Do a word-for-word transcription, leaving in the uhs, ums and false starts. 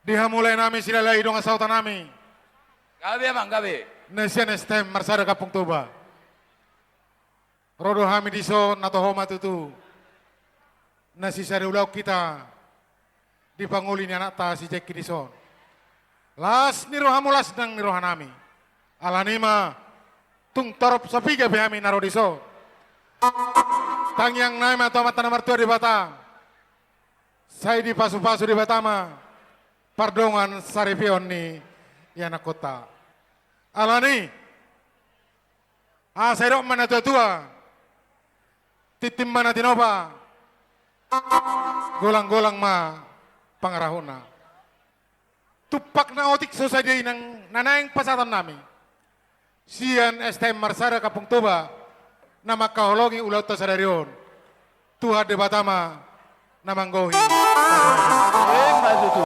Di hamu lae nami Silalahi, dongan sahuta nami. Gabe, Amang, gabe. Na sian S T M Marsada Kampung Toba. Ro do hami dison na toho ma tutu na sisada ulaon hita di pangoli ni anakta si Jengki dison. Las ni rohamu, las nang ni roha nami. Alani i ma, tung torop sapiga pe hami na ro dison, tangiang nami ma tu Amanta na martua Debata, sai dipasupasu Debata ma pardongansaripeon ni ianakhonta. Alani i, asa didok ma na tuatua, tintin ma na tinopa, golanggolang ma pangarahutna. Tumpak na otik so sadia i nang na naeng pasahaton nami sian S T M Marsada Kampung Toba na mangkaholongi ulaonta sadari on. Tuhan Debata ma na manggohi. Emma tutu.